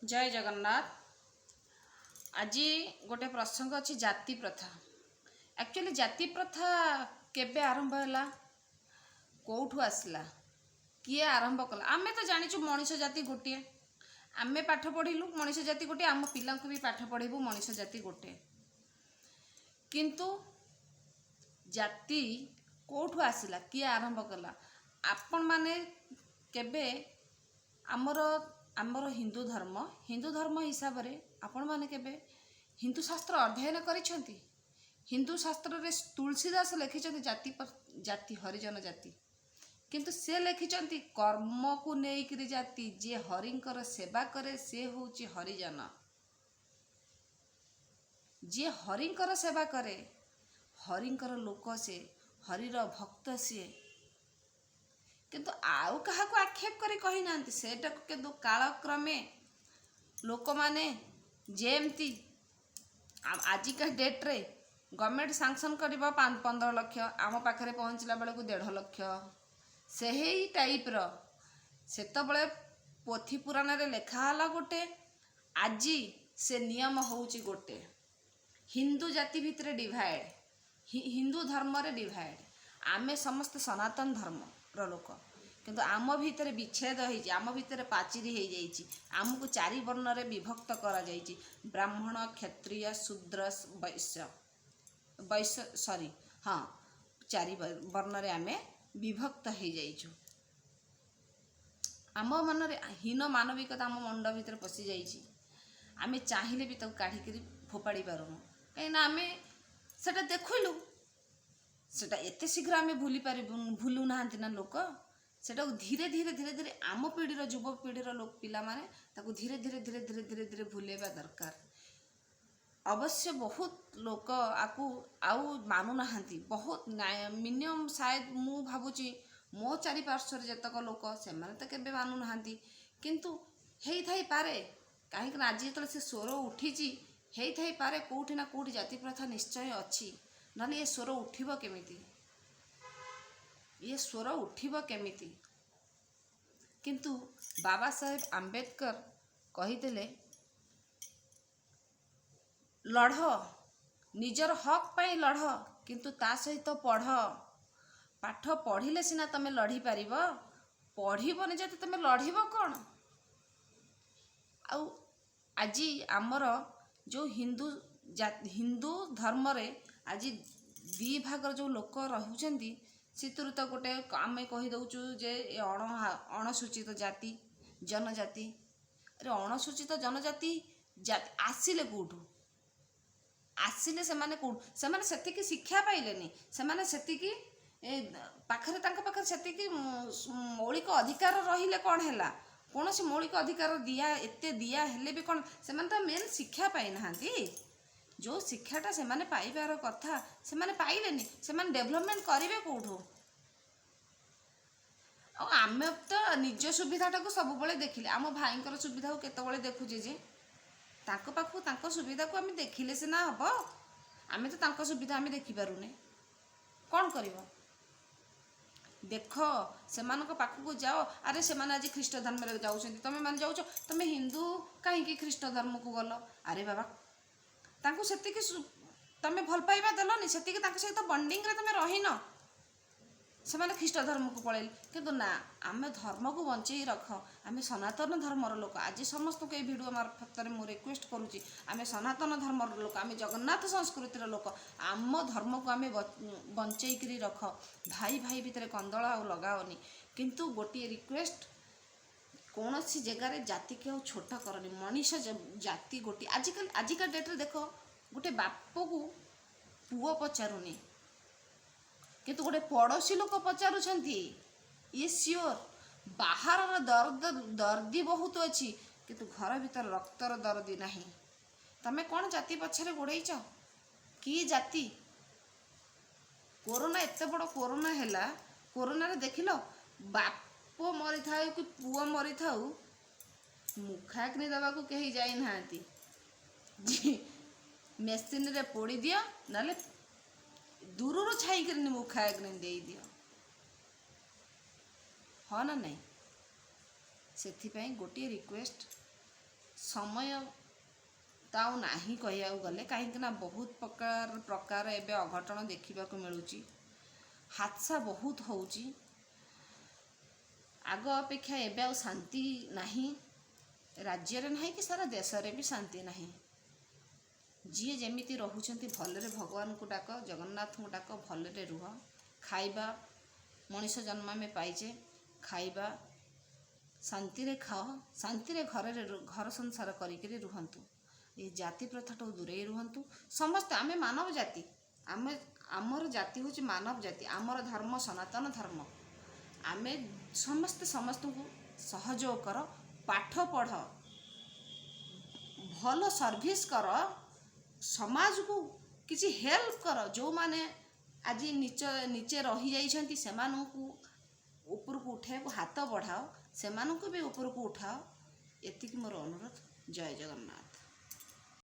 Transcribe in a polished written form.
ଜୟ ଜଗନ୍ନାଥ। ଆଜି ଗୋଟେ ପ୍ରସଙ୍ଗ ଅଛି, ଜାତି ପ୍ରଥା। ଆକ୍ଚୁଆଲି ଜାତି ପ୍ରଥା କେବେ ଆରମ୍ଭ ହେଲା, କେଉଁଠୁ ଆସିଲା, କିଏ ଆରମ୍ଭ କଲା? ଆମେ ତ ଜାଣିଛୁ ମଣିଷ ଜାତି ଗୋଟିଏ। ଆମେ ପାଠ ପଢ଼ିଲୁ, ମଣିଷ ଜାତି ଗୋଟିଏ। ଆମ ପିଲାଙ୍କୁ ବି ପାଠ ପଢ଼ିବୁ, ମଣିଷ ଜାତି ଗୋଟେ। କିନ୍ତୁ ଜାତି କେଉଁଠୁ ଆସିଲା, କିଏ ଆରମ୍ଭ କଲା? ଆପଣମାନେ କେବେ ଆମର ହିନ୍ଦୁ ଧର୍ମ ହିସାବରେ ଆପଣମାନେ କେବେ ହିନ୍ଦୁ ଶାସ୍ତ୍ର ଅଧ୍ୟୟନ କରିଛନ୍ତି? ହିନ୍ଦୁ ଶାସ୍ତ୍ରରେ ତୁଳସୀ ଦାସ ଲେଖିଛନ୍ତି ଜାତି, ଜାତି ହରିଜନ ଜାତି। କିନ୍ତୁ ସେ ଲେଖିଛନ୍ତି କର୍ମକୁ ନେଇକରି ଜାତି। ଯିଏ ହରିଙ୍କର ସେବା କରେ, ସେ ହେଉଛି ହରିଜନ। ଯିଏ ହରିଙ୍କର ସେବା କରେ, ହରିଙ୍କର ଲୋକ ସେ, ହରିର ଭକ୍ତ ସିଏ। କିନ୍ତୁ ଆଉ କାହାକୁ ଆକ୍ଷେପ କରି କହିନାହାନ୍ତି ସେଇଟାକୁ। କିନ୍ତୁ କାଳକ୍ରମେ ଲୋକମାନେ ଯେମିତି ଆଜିକା ଡେଟ୍ରେ ଗଭର୍ଣ୍ଣମେଣ୍ଟ ସାଙ୍କସନ୍ କରିବ 15 ଲକ୍ଷ, ଆମ ପାଖରେ ପହଞ୍ଚିଲା ବେଳକୁ 1.5 ଲକ୍ଷ, ସେହି ଟାଇପ୍ର। ସେତେବେଳେ ପୋଥି ପୁରାଣରେ ଲେଖା ହେଲା ଗୋଟେ, ଆଜି ସେ ନିୟମ ହେଉଛି ଗୋଟେ। ହିନ୍ଦୁ ଜାତି ଭିତରେ ଡିଭାଇଡ଼, ହିନ୍ଦୁ ଧର୍ମରେ ଡିଭାଇଡ଼। ଆମେ ସମସ୍ତେ ସନାତନ ଧର୍ମର ଲୋକ, କିନ୍ତୁ ଆମ ଭିତରେ ବିଚ୍ଛେଦ ହେଇଛି, ଆମ ଭିତରେ ପାଚିରି ହେଇଯାଇଛି। ଆମକୁ ଚାରି ବର୍ଣ୍ଣରେ ବିଭକ୍ତ କରାଯାଇଛି: ବ୍ରାହ୍ମଣ, କ୍ଷତ୍ରିୟ, ଶୂଦ୍ର, ବୈଶ୍ୟ। ବୈଶ୍ୟ, ସରି, ହଁ, ଚାରି ବର୍ଣ୍ଣରେ ଆମେ ବିଭକ୍ତ ହେଇଯାଇଛୁ। ଆମ ମନରେ ହୀନ ମାନବିକତା ଆମ ମୁଣ୍ଡ ଭିତରେ ପଶିଯାଇଛି। ଆମେ ଚାହିଁଲେ ବି ତାକୁ କାଢ଼ିକିରି ଫୋପାଡ଼ି ପାରୁନୁ, କାହିଁକିନା ଆମେ ସେଟା ଦେଖିଲୁ। ସେଟା ଏତେ ଶୀଘ୍ର ଆମେ ଭୁଲି ପାରିବୁ, ଭୁଲୁନାହାନ୍ତି ନା ଲୋକ। ସେଟାକୁ ଧୀରେ ଧୀରେ ଧୀରେ ଧୀରେ ଆମ ପିଢ଼ିର, ଯୁବପିଢ଼ିର ଲୋକ, ପିଲାମାନେ ତାକୁ ଧୀରେ ଧୀରେ ଧୀରେ ଧୀରେ ଧୀରେ ଧୀରେ ଭୁଲେଇବା ଦରକାର। ଅବଶ୍ୟ ବହୁତ ଲୋକ ଆକୁ ଆଉ ମାନୁନାହାନ୍ତି। ବହୁତ ମିନିମମ୍ ସାୟଦ ମୁଁ ଭାବୁଛି, ମୋ ଚାରିପାର୍ଶ୍ୱରେ ଯେତକ ଲୋକ, ସେମାନେ ତ କେବେ ମାନୁନାହାନ୍ତି। କିନ୍ତୁ ହେଇଥାଇପାରେ, କାହିଁକିନା ଆଜି ଯେତେବେଳେ ସେ ସ୍ୱର ଉଠିଛି, ହେଇଥାଇପାରେ କେଉଁଠି ନା କେଉଁଠି ଜାତି ପ୍ରଥା ନିଶ୍ଚୟ ଅଛି। ନହେଲେ ଏ ସ୍ୱର ଉଠିବ କେମିତି? ଏ ସ୍ୱର ଉଠିବ କେମିତି? କିନ୍ତୁ ବାବା ସାହେବ ଆମ୍ବେଦକର କହିଥିଲେ, ଲଢ଼, ନିଜର ହକ୍ ପାଇଁ ଲଢ଼, କିନ୍ତୁ ତା ସହିତ ପଢ଼। ପାଠ ପଢ଼ିଲେ ସିନା ତମେ ଲଢ଼ିପାରିବ। ପଢ଼ିବନି ଯଦି ତମେ ଲଢ଼ିବ କ'ଣ? ଆଉ ଆଜି ଆମର ଯେଉଁ ହିନ୍ଦୁ ଧର୍ମରେ ଆଜି ଦୁଇ ଭାଗର ଯେଉଁ ଲୋକ ରହୁଛନ୍ତି, ସେଥିରୁ ତ ଗୋଟେ ଆମେ କହିଦେଉଛୁ ଯେ ଏ ଅଣସୂଚିତ ଜାତି, ଜନଜାତି। ଆରେ, ଅଣସୂଚିତ ଜନଜାତି ଆସିଲେ କେଉଁଠୁ? ଆସିଲେ ସେମାନେ କେଉଁଠୁ? ସେମାନେ ସେତିକି ଶିକ୍ଷା ପାଇଲେନି। ସେମାନେ ସେତିକି ଏ ପାଖରେ, ତାଙ୍କ ପାଖରେ ସେତିକି ମୌଳିକ ଅଧିକାର ରହିଲେ କ'ଣ ହେଲା? କୌଣସି ମୌଳିକ ଅଧିକାର ଦିଆ, ଏତେ ଦିଆ ହେଲେ ବି କ'ଣ, ସେମାନେ ତ ମେନ୍ ଶିକ୍ଷା ପାଇନାହାନ୍ତି। ଯେଉଁ ଶିକ୍ଷାଟା ସେମାନେ ପାଇବାର କଥା, ସେମାନେ ପାଇଲେନି। ସେମାନେ ଡେଭଲପମେଣ୍ଟ କରିବେ କେଉଁଠୁ? ଆଉ ଆମେ ତ ନିଜ ସୁବିଧାଟାକୁ ସବୁବେଳେ ଦେଖିଲେ, ଆମ ଭାଇଙ୍କର ସୁବିଧାକୁ କେତେବେଳେ ଦେଖୁଛେ ଯେ? ତାଙ୍କ ପାଖକୁ, ତାଙ୍କ ସୁବିଧାକୁ ଆମେ ଦେଖିଲେ ସିନା ହବ। ଆମେ ତ ତାଙ୍କ ସୁବିଧା ଆମେ ଦେଖିପାରୁନେ। କ'ଣ କରିବ? ଦେଖ, ସେମାନଙ୍କ ପାଖକୁ ଯାଅ। ଆରେ, ସେମାନେ ଆଜି ଖ୍ରୀଷ୍ଟ ଧର୍ମରେ ଯାଉଛନ୍ତି, ତମେ ମାନେ ଯାଉଛ। ତମେ ହିନ୍ଦୁ କାହିଁକି ଖ୍ରୀଷ୍ଟ ଧର୍ମକୁ ଗଲ? ଆରେ ବାବା, ତାଙ୍କୁ ସେତିକି ତମେ ଭଲ ପାଇବା ଦେଲନି, ସେତିକି ତାଙ୍କ ସହିତ ବଣ୍ଡିଙ୍ଗରେ ତମେ ରହିନ। ସେମାନେ ଖ୍ରୀଷ୍ଟ ଧର୍ମକୁ ପଳେଇଲେ। କିନ୍ତୁ ନା, ଆମେ ଧର୍ମକୁ ବଞ୍ଚେଇ ରଖ। ଆମେ ସନାତନ ଧର୍ମର ଲୋକ। ଆଜି ସମସ୍ତଙ୍କୁ ଏଇ ଭିଡ଼ିଓ ମାର୍ଫତରେ ମୁଁ ରିକ୍ୱେଷ୍ଟ କରୁଛି, ଆମେ ସନାତନ ଧର୍ମର ଲୋକ, ଆମେ ଜଗନ୍ନାଥ ସଂସ୍କୃତିର ଲୋକ। ଆମ ଧର୍ମକୁ ଆମେ ବଞ୍ଚେଇକିରି ରଖ। ଭାଇ ଭାଇ ଭିତରେ କନ୍ଦଳ ଆଉ ଲଗାଅନି। କିନ୍ତୁ ଗୋଟିଏ ରିକ୍ୱେଷ୍ଟ, କୌଣସି ଜାଗାରେ ଜାତିକି ଆଉ ଛୋଟ କରନି। ମଣିଷ ଜାତି ଗୋଟିଏ। ଆଜିକାଲି, ଆଜିକା ଡେଟ୍ରେ ଦେଖ, ଗୋଟେ ବାପକୁ ପୁଅ ପଚାରୁନି, କିନ୍ତୁ ଗୋଟେ ପଡ଼ୋଶୀ ଲୋକ ପଚାରୁଛନ୍ତି। ଇଏ ସିଓର, ବାହାରର ଦର୍ଦ ଦର୍ଦି ବହୁତ ଅଛି, କିନ୍ତୁ ଘର ଭିତରେ ରକ୍ତର ଦରଦି ନାହିଁ। ତମେ କ'ଣ ଜାତି ପଛରେ ଗୋଡ଼େଇଛ? କି ଜାତି? କୋରୋନା, ଏତେ ବଡ଼ କୋରୋନା ହେଲା। କୋରୋନାରେ ଦେଖିଲ, ବାପ ମରିଥାଉ କି ପୁଅ ମରିଥାଉ, ମୁଖାଗ୍ନି ଦେବାକୁ କେହି ଯାଇନାହାନ୍ତି। ମେସିନରେ ପୋଡ଼ି ଦିଅ, ନହେଲେ ଦୂରରୁ ଛାଇକିରି ମୁଖାଗ୍ନି ଦେଇଦିଅ। ହଁ ନା ନାଇଁ? ସେଥିପାଇଁ ଗୋଟିଏ ରିକ୍ୱେଷ୍ଟ, ସମୟ ତ ଆଉ ନାହିଁ କହିବାକୁ ଗଲେ, କାହିଁକିନା ବହୁତ ପ୍ରକାର ପ୍ରକାର ଏବେ ଅଘଟଣ ଦେଖିବାକୁ ମିଳୁଛି, ହାଦସା ବହୁତ ହେଉଛି। ଆଗ ଅପେକ୍ଷା ଏବେ ଆଉ ଶାନ୍ତି ନାହିଁ, ରାଜ୍ୟରେ ନାହିଁ କି ସାରା ଦେଶରେ ବି ଶାନ୍ତି ନାହିଁ। ଯିଏ ଯେମିତି ରହୁଛନ୍ତି ଭଲରେ, ଭଗବାନଙ୍କୁ ଡାକ, ଜଗନ୍ନାଥଙ୍କୁ ଡାକ, ଭଲରେ ରୁହ। ଖାଇବା, ମଣିଷ ଜନ୍ମ ଆମେ ପାଇଛେ, ଖାଇବା ଶାନ୍ତିରେ ଖାଅ, ଶାନ୍ତିରେ ଘରରେ ଘର ସଂସାର କରିକିରି ରୁହନ୍ତୁ। ଏ ଜାତି ପ୍ରଥାଠୁ ଦୂରେଇ ରୁହନ୍ତୁ ସମସ୍ତେ। ଆମେ ମାନବ ଜାତି, ଆମେ ଆମର ଜାତି ହେଉଛି ମାନବ ଜାତି, ଆମର ଧର୍ମ ସନାତନ ଧର୍ମ। ଆମେ ସମସ୍ତେ ସମସ୍ତଙ୍କୁ ସହଯୋଗ କର, ପାଠ ପଢ଼, ଭଲ ସର୍ଭିସ୍ କର, ସମାଜକୁ କିଛି ହେଲ୍ପ କର। ଯେଉଁମାନେ ଆଜି ନିଚେ ରହିଯାଇଛନ୍ତି, ସେମାନଙ୍କୁ ଉପରକୁ ଉଠାଇବାକୁ ହାତ ବଢ଼ାଅ, ସେମାନଙ୍କୁ ବି ଉପରକୁ ଉଠାଅ। ଏତିକି ମୋର ଅନୁରୋଧ। ଜୟ ଜଗନ୍ନାଥ।